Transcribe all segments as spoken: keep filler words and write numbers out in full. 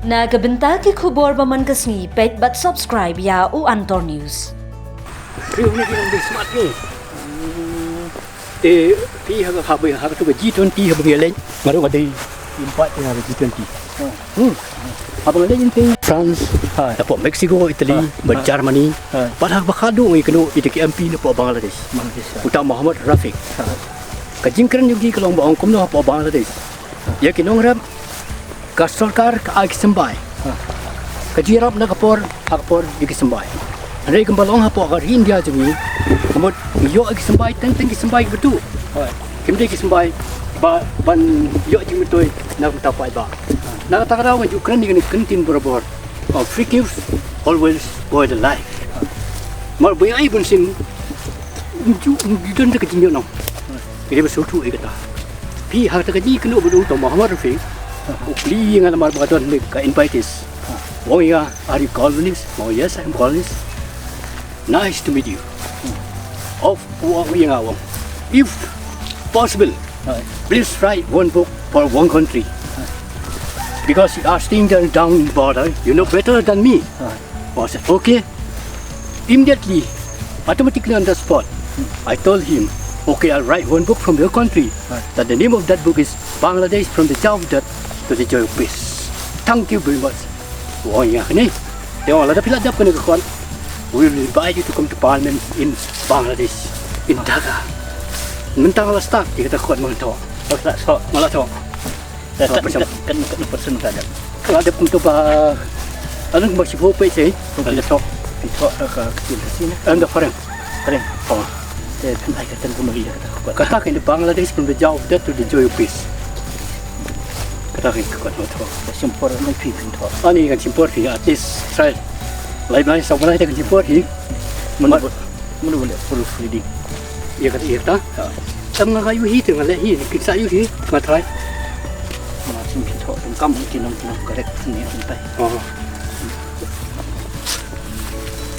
Na ka bynta ki khubor ba man ka sngi, peit bad subscribe ïa u Antor News. Phi une ki nongdie smart ki. Te phi ha ka, ha ka, ha katu ka G twenty haba nga leit, nga ruh nga dei invite ïa ka G twenty. Hmm. Haba nga leit ïa ka France, ha, hapoh Mexico, Italy, ha, bad, ha, Germany, ha, bad haba khadduh ngi kynduh ïa ki M P napoh Bangladesh. Bangladesh, ha. Uta Mohammad Rafiq. Ha. Ka jingkren jong ki ka long ba ong kumno hapoh Bangladesh, ïa ki nongrep ka sorkar ka ai ki symbai. Ha. Ka jingïarap na ka por ha ka por ïa ki symbai. Hynrei kumba long hapoh ka ri India jong ngi, ka mut ngi ïoh ïa ki symbai teng teng ki symbai kiba tuh. Ha. Kim dei ki symbai ba ban ïoh jingmyntoi na ka bynta paidbah. Ha. Na kata ka daw nga ju kren ïa kane ka kyntien barabor. Oh, fake news always spoil the lie. Ha. Mar ba ïa ai ban sin, um ju, um ju don da ka jingïoh nong. Ka dei ba sngewthuh ïa kata. Phi ha kata ka jingkynduh bad uta Mohammad Rafiq, u kylli ïa nga namar ba ka don ne ka invitees. U ong ïa nga, "Are you colonist?" Nga ong, "Yes, I am colonist." "Nice to meet you." Of, u ong ïa nga, u ong, "If possible, please write one book for one country. Because you are staying there down in border, you know better than me." I said, "Okay." Immediately, automatically on the spot, I told him, "Okay, I'll write one book from your country. That the name of that book is Bangladesh from the Jar of Death to the Joy of Peace. Thank you very much." U ong ïa nga kane. Te u ong, "Lada phi la dep kane ka kot, we will invite you to come to parliament in Bangladesh, in Dhaka." Mynta nga la start ïa kata ka kot, mynta nga la thoh. Nga la thoh. Kan, kan, kan, kan person ka dep. Ka la dep kumto ba, ano ba shiphew page, eh? Ka la dep thoh. Phi thoh da ka ktien Khasi ne? Em, da phareng. Phareng. Oh. Te phin ai kata kumno ïa kata ka kot. Kata ka, in the Bangladesh from the Jar of Death to the Joy of Peace. Kata ka kot nga thoh. Ka shim por ne phi phin thoh. Ani kan shim por phi, at least try. Lai bnai saw bnai te kan shim por phi. Mano ba, mano ba leh proof reading. Ïa kata, ïa kata. Ha. Em, nga ïohi te nga leh hi, kin sa ïohi, nga try. Nga shu thoh, kin kam ki nong, ki nong correct ni, kin tai. Oh.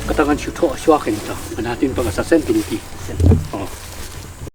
Kata ngan shu thoh shuwa kata. Ban ha tin ba nga sa send kine ki. Send. Oh.